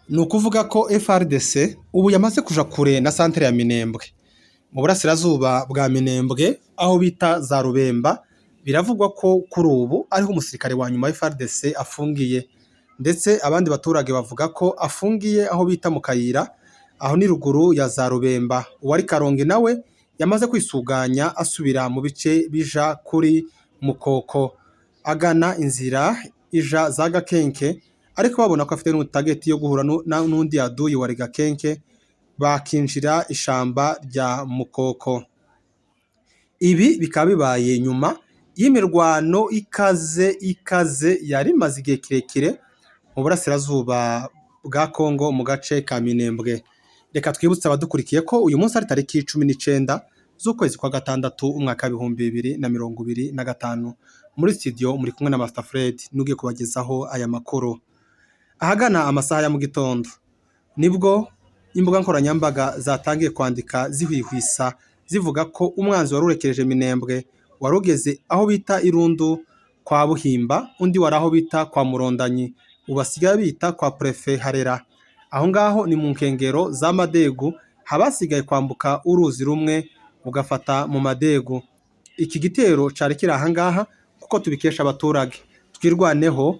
Ni ukuvuga ko FARDC ubu yamaze kuja kure na santere ya Minembwe. Mu burasirazuba bwa Minembwe aho bita za Rubemba, biravugwa ko kuri ubu ariho umusirikare wa nyuma wa FARDC afungiye. Ndetse abandi baturage bavuga ko afungiye aho bita mu Kayira, aho ni ruguru ya za Rubemba. Uwari Karongi nawe yamaze kwisuganya asubira mu bice bija kuri Mukoko, agana inzira ija za Gakenke, ariko babona ko afite n'target yo guhura n'undi aduyi wa Gakenke, bakinjira ishamba rya Mukoko. Ibi bikaba bibaye nyuma y'imirwano ikaze ikaze yari imaze igihe kirekire mu burasirazuba bwa Kongo mu gace ka Minembwe. Reka twibutse abadukurikiye ko uyu munsi ari tariki 19 z'ukwezi kwa gatandatu, umwaka w'2025. Muri studio muri kumwe na Master Fred n'ugiye kubagezaho aya makuru. Ahagana amasaha ya mu gitondo nibwo imbuga nkoranyambaga zatangiye kwandika zihwihwisa, zivuga ko umwanzi wari urekereje Minembwe wari ugeze aho bita Irundu kwa Buhimba, undi wari aho bita kwa Murondanyi, ubu basigaye bita kwa Préfet Harera. Aho ngaho ni mu nkengero za Madegu, haba hasigaye kwambuka uruzi rumwe ugafata mu Madegu. Iki gitero cari kiri aha ngaha kuko tubikesha abaturage. Twirwaneho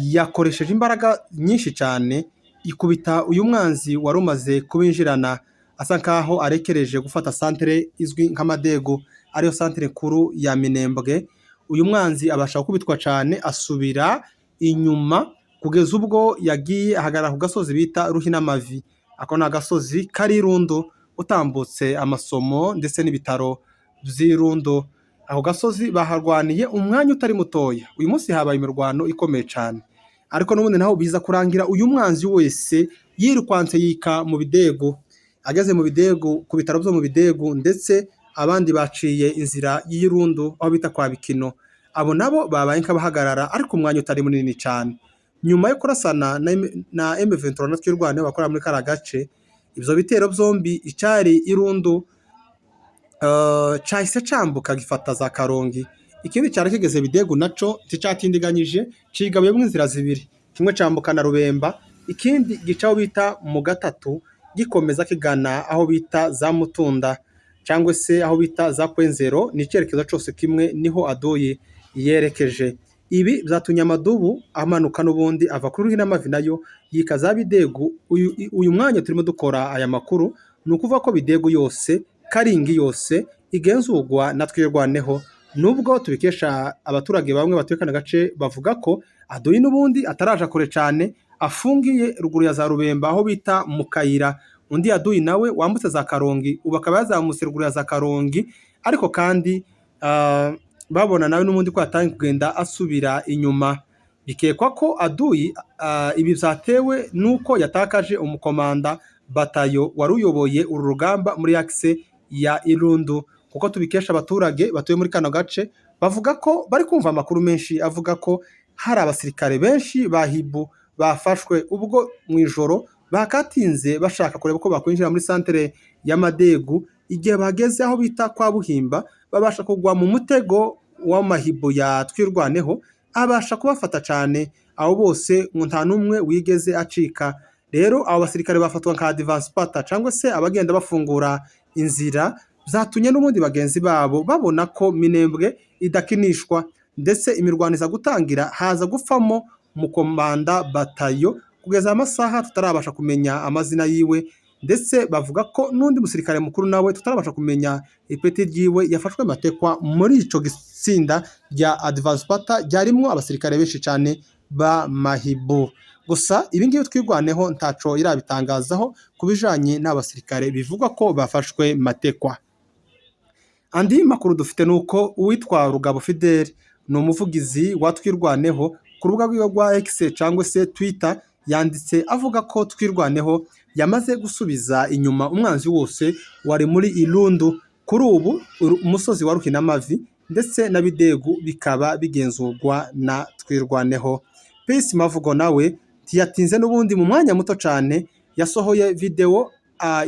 yakoresheje imbaraga nyinshi cyane ikubita uyu mwanzi wari umaze kubinjirana, asa nkaho arekereje gufata santere izwi nk'Amadegu, ariyo santere nkuru ya Minembwe. Uyu mwanzi abasha gukubitwa cyane, asubira inyuma kugeza ubwo yagiye ahagarara ku gasozi bita Ruhinamavi. Ako ni agasozi kari Irundu, utambutse amasomo ndetse n'ibitaro by'Irundu. Ako gasozi baharwaniye umwanya utari mutoya. Uyu munsi habaye imirwano ikomeye cyane, ariko n'ubundi naho biza kurangira uyu mwanzi wese yirukwanse yika mu Bidegu. Ageze mu Bidegu, ku bitaro byo mu Bidegu, ndetse abandi baciye inzira y'Irundu aho bita kwa Bikino. Abo nabo babaye nk'abahagarara, ariko umwanya utari munini cyane. Nyuma yo kurasana na M23 na Twirwaneho bakorera muri kariya gace, ibyo bitero byombi, icyari Irundu cyahise cambuka gifata za Karongi, ikindi cyari kigeze Bidegu naco nticatindiganyije, cigabuyemo inzira zibiri: kimwe cambuka na Rubemba, ikindi gica aho bita mu Gatatu, gikomeza kigana aho bita za Mutunda cyangwa se aho bita za Kwenzero. Ni icyerekezo cyose kimwe, niho aduyi yerekeje. Ibi byatumye amadubu amanuka n'ubundi ava kuri Ruhinamavi nayo yika za Bidegu. Uyu mwanya turimo dukora aya makuru, ni ukuvuga ko Bidegu yose, Karingi yose igenzurwa na Twirwaneho, nubwo tubikesha abaturage bamwe batuye kano gace bavuga ko aduyi n'ubundi ataraja kure cyane, afungiye ruguru ya za Rubemba aho bita mu Kayira. Undi aduyi nawe wambutse za Karongi ubu akaba yazamutse ruguru ya za Karongi, ariko kandi babona nawe n'ubundi ko yatangiye kugenda asubira inyuma. Bikekwa ko aduyi ibi byatewe nuko yatakaje umukomanda batayo wari uyoboye uru rugamba muri axe ya Irundu, kuko tubikesha abaturage batuye muri kano gace bavuga ko bari kumva amakuru menshi avuga ko hari abasirikare benshi ba Hibu bafashwe ubwo mu ijoro bakatinze bashaka kureba ko bakwinjira muri santere ya Madegu. Igihe bageze aho bita kwa Buhimba, babasha kugwa mu mutego w'amahibu ya Twirwaneho, abasha kubafata cyane. Abo bose ngo nta n'umwe wigeze acika. Rero abo basirikare bafatwa nka advance party cyangwa se abagenda bafungura inzira, byatumye n'ubundi bagenzi babo babona ko Minembwe idakinishwa, ndetse imirwano iza gutangira, haza gupfamo umukomanda batayo, kugeza amasaha tutarabasha kumenya amazina yiwe. Ndetse bavuga ko n'undi musirikare mukuru nawe tutarabasha kumenya ipeti ryiwe yafashwe matekwa muri ico gitsinda rya advance party ryarimwo abasirikare benshi cyane ba Mahibu. Gusa ibi ngibi Twirwaneho ntaco irabitangazaho ku bijanye n'abasirikare bivugwa ko bafashwe matekwa. Andi makuru dufite ni uko uwitwa Rugabo Fidele, ni umuvugizi wa Twirwaneho, ku rubuga rwiwe rwa X cyangwa se Twitter yanditse avuga ko Twirwaneho yamaze gusubiza inyuma umwanzi wose wari muri Irundu. Kuri ubu umusozi wa Ruhinamavi ndetse na Bidegu bikaba bigenzurwa na Twirwaneho. Peace Mavugo nawe ntiyatinze n'ubundi, mu mwanya muto cyane yasohoye video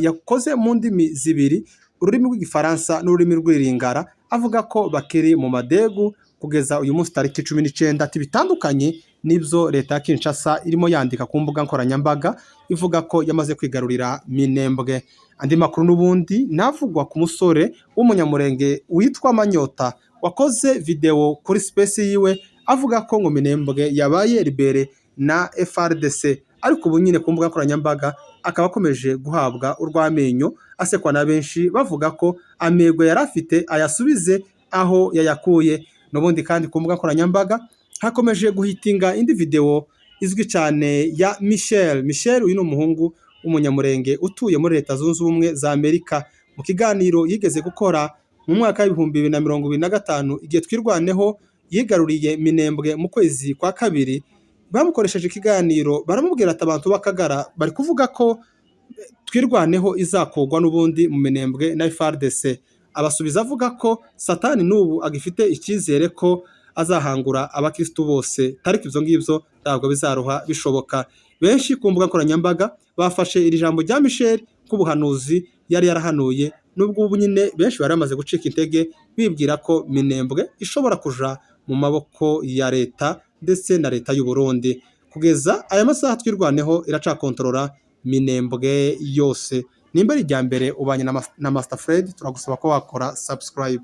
yakoze mu ndimi zibiri, ururimi rw'Igifaransa n'ururimi rw'Iringara, avuga ko bakiri mu Madegu kugeza uyu munsi tariki 19, ati bitandukanye Nibyo leta ya Kinshasa irimo yandika ku mbuga nkoranyambaga ivuga ko yamaze kwigarurira Minembwe. Andi makuru n'ubundi navugwa ku musore w'umunyamurenge witwa Manyota wakoze video kuri space yiwe avuga ko ngo Minembwe yabaye libérée na FARDC, ariko ubu nyine ku mbuga nkoranyambaga akaba akomeje guhabwa urw'amenyo, asekwa na benshi bavuga ko amego yari afite ayasubize aho yayakuye. N'ubundi kandi ku mbuga nkoranyambaga hakomeje guhitinga indi video izwi cyane ya Michel. Michel uyu ni umuhungu w'umunyamurenge utuye muri Leta Zunze Ubumwe za Amerika. Mu kiganiro yigeze gukora mu mwaka w'2025 igihe Twirwaneho yigaruriye Minembwe mu kwezi kwa kabiri, bamukoresheje ikiganiro baramubwira ati: "Abantu b'Akagara bari kuvuga ko Twirwaneho izakugwa n'ubundi mu Minembwe na FARDC." Abasubiza avuga ko Satani n'ubu agifite icyizere ko azahangura abakristu bose, ariko ibyo ngibyo ntabwo bizaruha bishoboka. Benshi ku mbuga nkoranyambaga bafashe iri jambo rya Michel nk'ubuhanuzi yari yarahanuye, nubwo ubu nyine benshi bari bamaze gucika intege bibwira ko Minembwe ishobora kuja mu maboko ya leta ndetse na leta y'u Burundi. Kugeza aya masaha Twirwaneho iracakontorora Minembwe yose. Nimba ari irya mbere ubanye na Master Fred, turagusaba ko wakora subscribe.